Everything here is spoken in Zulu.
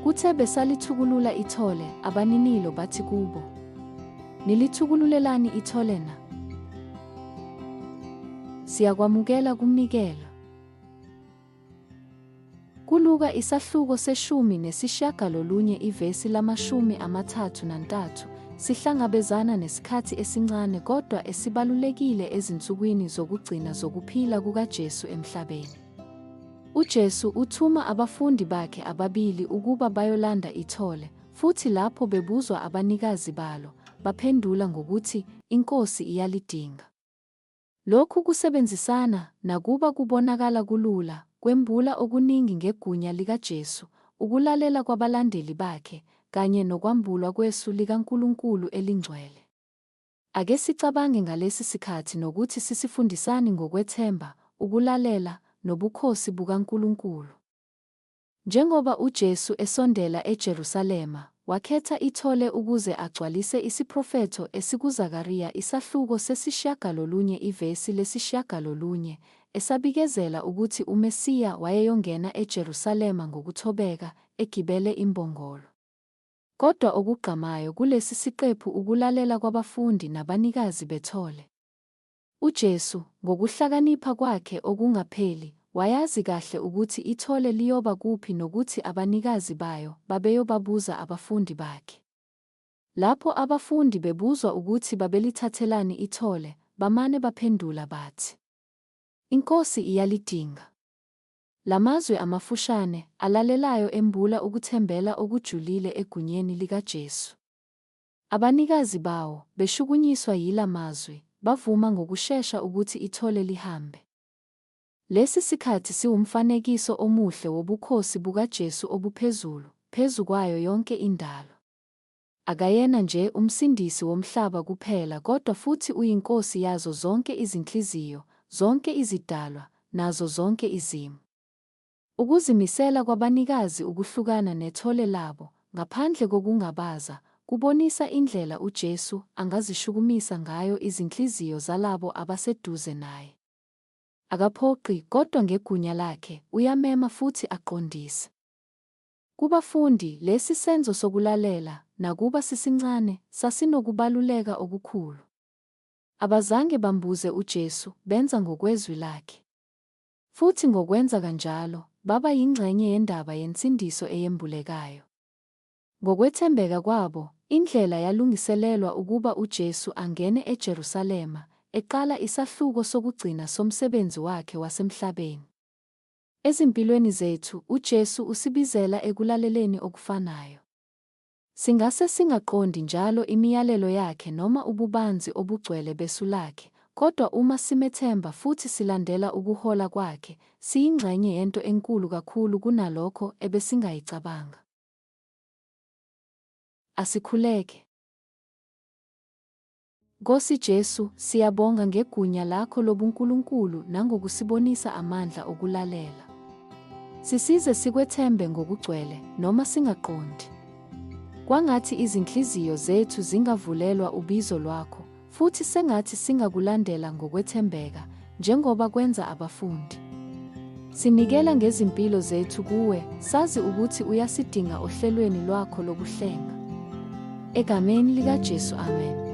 Kuthe besalithukulula ithole, abaninilo bathi kubo, Nilithukululelani ithole na? Siyakwamukela kumnikelo. KuLuka isahluko seshumi nesishiyagalolunye ivesi lamashumi 33, sihlangabezana nesikhathi esincane kodwa esibalulekile ezinsukwini zokugcina zokuphila kukaJesu emhlabeni. UJesu uthuma abafundi bakhe ababili ukuba bayolanda ithole, futhi lapho bebuzwa abanikazi balo, baphendula ngokuthi, INkosi iyalidinga. Lokhu kusebenzisana, nakuba kubonakala kulula, kwembula okuningi ngegunya likaJesu, ukulalela kwabalandeli bakhe, kanye nokwambulwa kwesu likaNkulunkulu elingcwele. Ake sicabange ngalesi sikhathi nokuthi sisifundisani ngokwethemba, ukulalela, nobukhosi bukaNkulunkulu. Njengoba uJesu esondela eJerusalema, wakhetha ithole ukuze agcwalise isiprofetho esikuZakariya isahluko sesishiyagalolunye ivesi lesishiyagalolunye, esabikezela ukuthi uMesiya wayeyongena eJerusalema ngokuthobeka, egibele imbongolo. Kodwa okugqamayo kulesi siqephu ukulalela kwabafundi nabanikazi bethole. UJesu, ngokuhlakanipha kwakhe okungapheli, wayazi kahle ukuthi ithole liyoba kuphi nokuthi abanikazi bayo babeyobabuza abafundi bakhe. Lapho abafundi bebuzwa ukuthi babelithathelani ithole, bamane baphendula bathi, INkosi iyalidinga. Lamazwi amafushane, alalelayo embula ukuthembela okujulile egunyeni likaJesu. Abanikazi bawo, beshukunyiswa yila mazwi, bavuma ngokushesha ukuthi ithole lihambe. Lesi sikhathi siwumfanekiso omuhle wobukhosi bukaJesu obuphezulu, phezu kwayo yonke indalo. Akayena nje uMsindisi womhlaba kuphela kodwa futhi uyiNkosi yazo zonke izinhliziyo, zonke izidalwa, nazo zonke izimo. Ukuzimisela kwabanikazi ukuhlukana nethole labo, ngaphandle kokungabaza, kubonisa indlela uJesu angazishukumisa ngayo izinhliziyo zalabo abaseduze naye. Akaphoqi, kodwa ngegunya lakhe, uyamema futhi aqondise. Kubafundi, lesi senzo sokulalela, nakuba sisincane, sasinokubaluleka okukhulu. Abazange bambuze uJesu, benza ngokwezwi lakhe. Futhi ngokwenza kanjalo, baba yingxenye yendaba yensindiso eyembulekayo. Ngokwethembeka kwabo, indlela yalungiselelwa ukuba uJesu angene eJerusalema, eqala isahluko sokugcina somsebenzi wakhe wasemhlabeni. Ezimpilweni zethu, uJesu usibizela ekulaleleni okufanayo. Singase singaqondi njalo imiyalelo yakhe noma ububanzi obugcwele besu lakhe, kodwa uma simethemba futhi silandela ukuhola kwakhe, siyingxenye yento enkulu kakhulu kunalokho ebesingayicabanga. Asikhuleke. Nkosi Jesu, siyabonga ngegunya lakho lobuNkulunkulu nangokusibonisa amandla okulalela. Sisize sikwethembe ngokugcwele, noma singaqondi. Kwangathi izinhliziyo zethu zingavulelwa ubizo lwakho, futhi sengathi singakulandela ngokwethembeka, njengoba kwenza abafundi. Sinikela ngezimpilo zethu kuwe, sazi ukuthi uyasidinga ohlelweni lwakho lokuhlenga. Egameni likaJesu, amen.